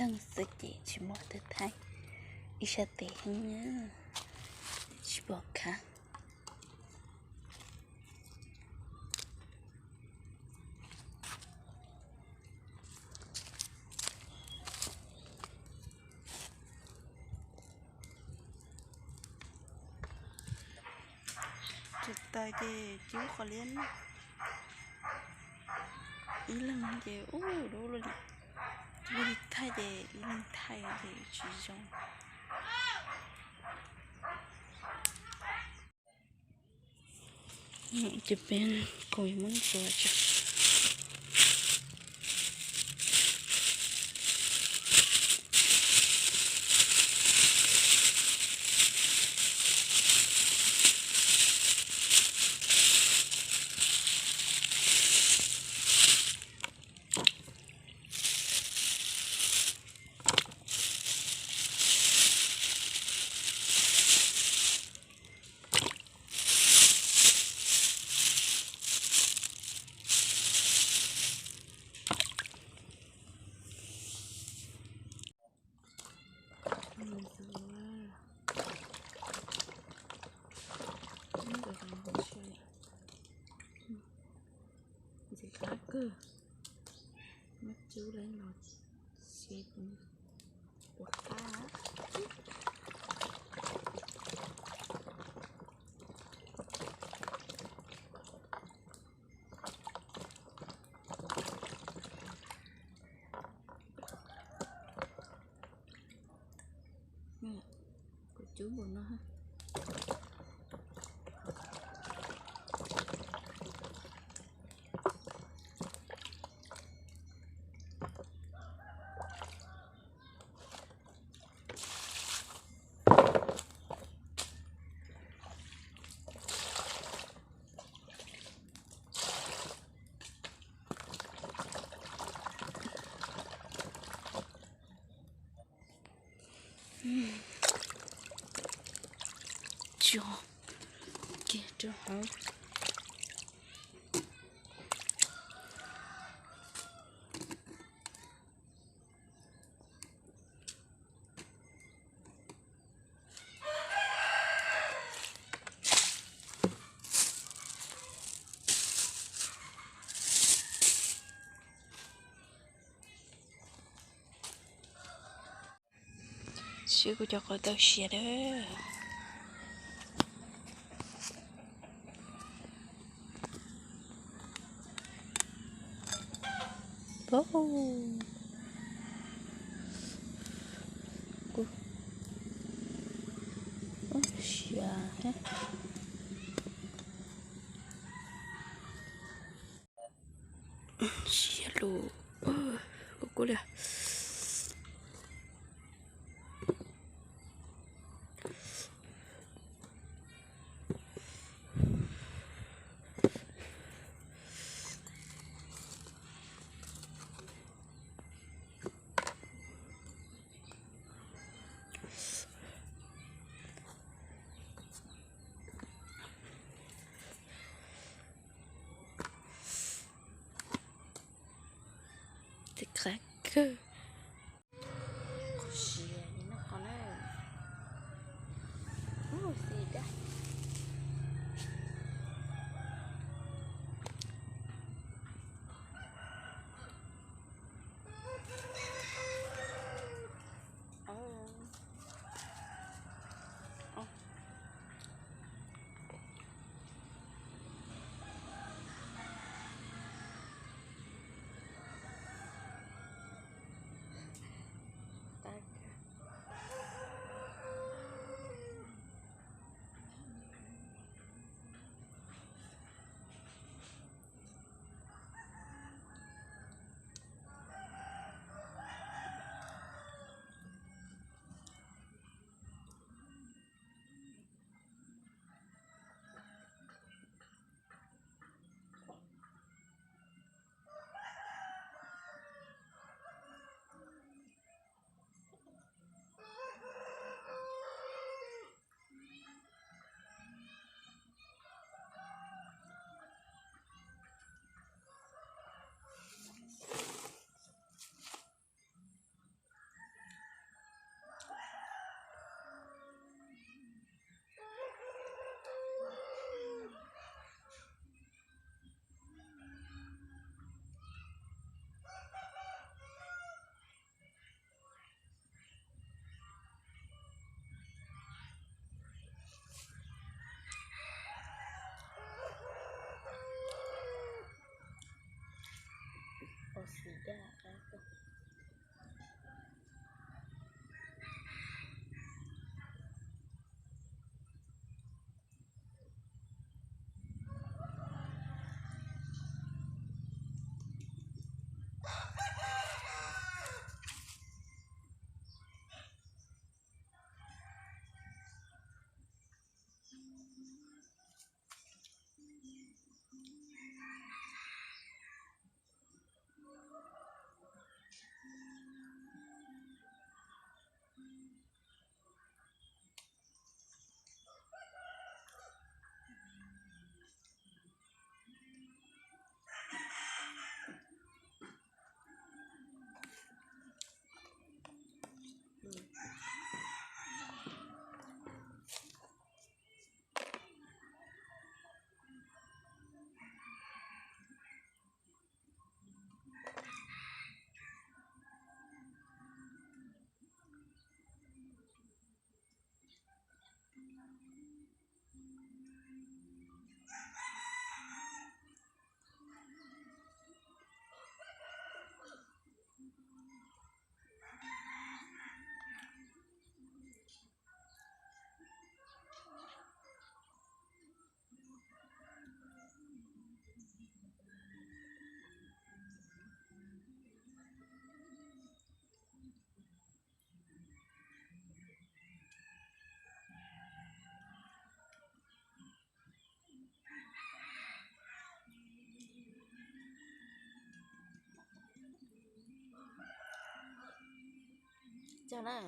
Xwb ces tsis muaj tus thaij, ib sab tes heev na, tsis pom khav. Tus taws ces cub qhov liab, ib leeg ces ub lub li, ib leeg thaij ces ib leeg thaij ces tsis zoo. Ces peb koom muab tua tso. Ntxim qab kawg, muab cub lawv los ces puas qab. Kuv cub npaum no. Tso kiag rau hauv. Siab kuv cov qos taw siav lawm. Siav thiab. Siav lus, kuv kuv li. Ntxim qab kawg. Qhov siav li no qhov na. Ub, xim dab. Cog na.